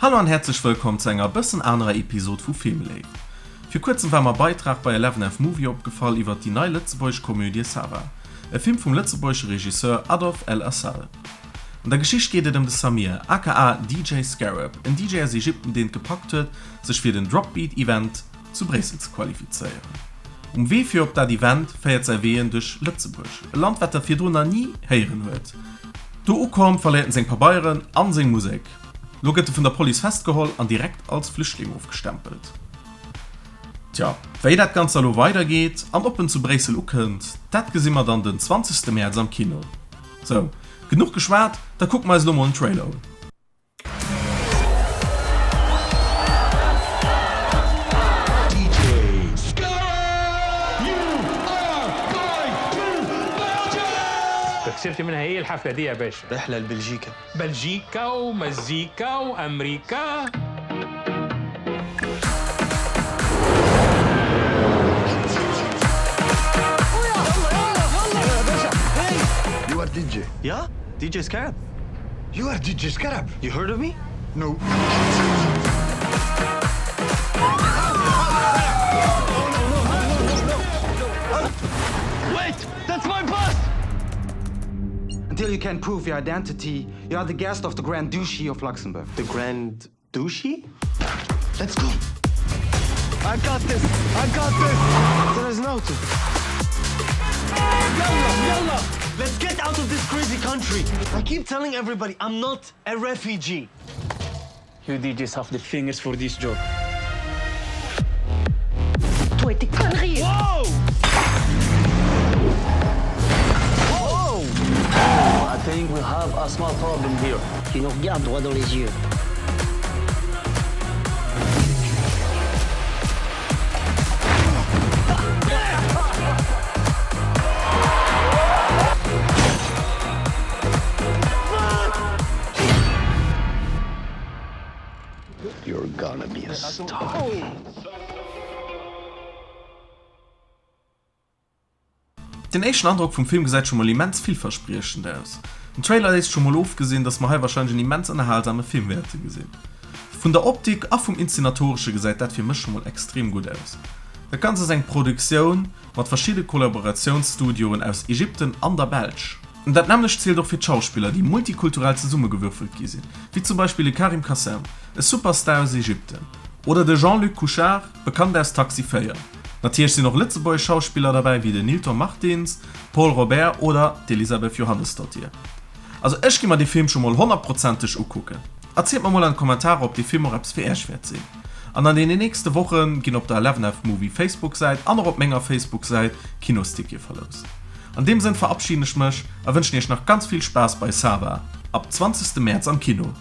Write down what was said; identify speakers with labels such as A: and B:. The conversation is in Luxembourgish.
A: Hallo an häerzlech wëllkomm zu enger bëssen anerer Episod vu Filmléift. Vir kuerzem war mer Beitrag bei Eleven Movie opgefall iwwert déi nei lëtzebuergesch Komödie Sava, e Film vum lëtzebuergesche Regisseur Adolf El Assal. An der Geschicht geet et ëm de Samir, aka DJ Scarab, en DJ aus Ägypten deen et gepackt huet sech fir den Dropbeat Event zu Bréissel ze qualifizéieren. Um Wee fir op dat Event féiert säi Wee en duerch Lëtzebuerg, e Land wat e virdrun nach ni héieren huet. Do ukomm verléiert en seng Pabeieren an seng Musek. Lo gëtt e vun der Police festgeholl an direkt als Flüchtling ofgestempelt. Tja, wéi dat Ganzt da lo weider geet an ob en zu Bréissel ukënnt, dat gesi mer dann den 20 Mäerz am Kino. Sou, genuch geschwat, da kucke mer eis lo mol den Trailer un.
B: خسرت منها ايه الحفله دي يا باشا
C: رحلة لبلجيكا
B: بلجيكا ومزيكا وامريكا
D: You are DJ.
C: Yeah, DJ Scarab.
D: You are DJ Scarab.
C: You heard of me?
D: No.
C: Wait, that's my bus! Until you can prove your identity, you are the guest of the Grand Duchy of Luxembourg. The Grand Duchy? Let's go. I got this. I got this. There is no to. Yalla, yalla. Let's get out of this crazy country. I keep telling everybody I'm not a refugee.
E: You DJs have the fingers for this job.
F: Toi et tes conneries
C: Whoa! Whoa!
E: I think we have a small problem here.
F: Tu nous regardes droit dans les yeux.
E: You're gonna be a star.
A: Den éischten Androck vum Film gesäit scho mol immens villverspriechend aus. Den Trailer léisst scho mol ofgesinn, dass mer hei warscheinlech en immens ënnerhalsame Film wäerte gesinn. Vun der Optik a vum Inszenatoresche gesäit dat fir mech scho mol extrem gutt aus. Dat Ganzt ass eng Produktioun mat verschidde Kollaboratiounsstudioen aus Ägypten an der Belsch. Dat nämmlecht zielt och fir d'Schauspiller, déi multikulturell zesummegewürfelt gi sinn, wéi zum Beispill de Karim Kassem, e Superstar aus Ägypten, oder de Jean-Luc Couchard, bekannt aus Taxi 4. Natierlech sinn och lëtzebuergesch Schauspiller derbäi, wéi den Nilton Martins, Paul Robert oder d'Elisabeth Johannesdottir. Also ech gi mer dee Film scho mol honnertprozenteg ukucken. Erzielt mer mol an de Kommentarer ob dee Film och eppes fir äech wäert sinn. An an deene nächste Woche ginn op der Elevenf Movie Facebook Säit an och op menger Facebook Säit Kinostickete verloust. An deem Sënn verabschiden ech mech a wënschen iech nach ganz vill Spaass bei Sava ab 20 Mäerz am Kino.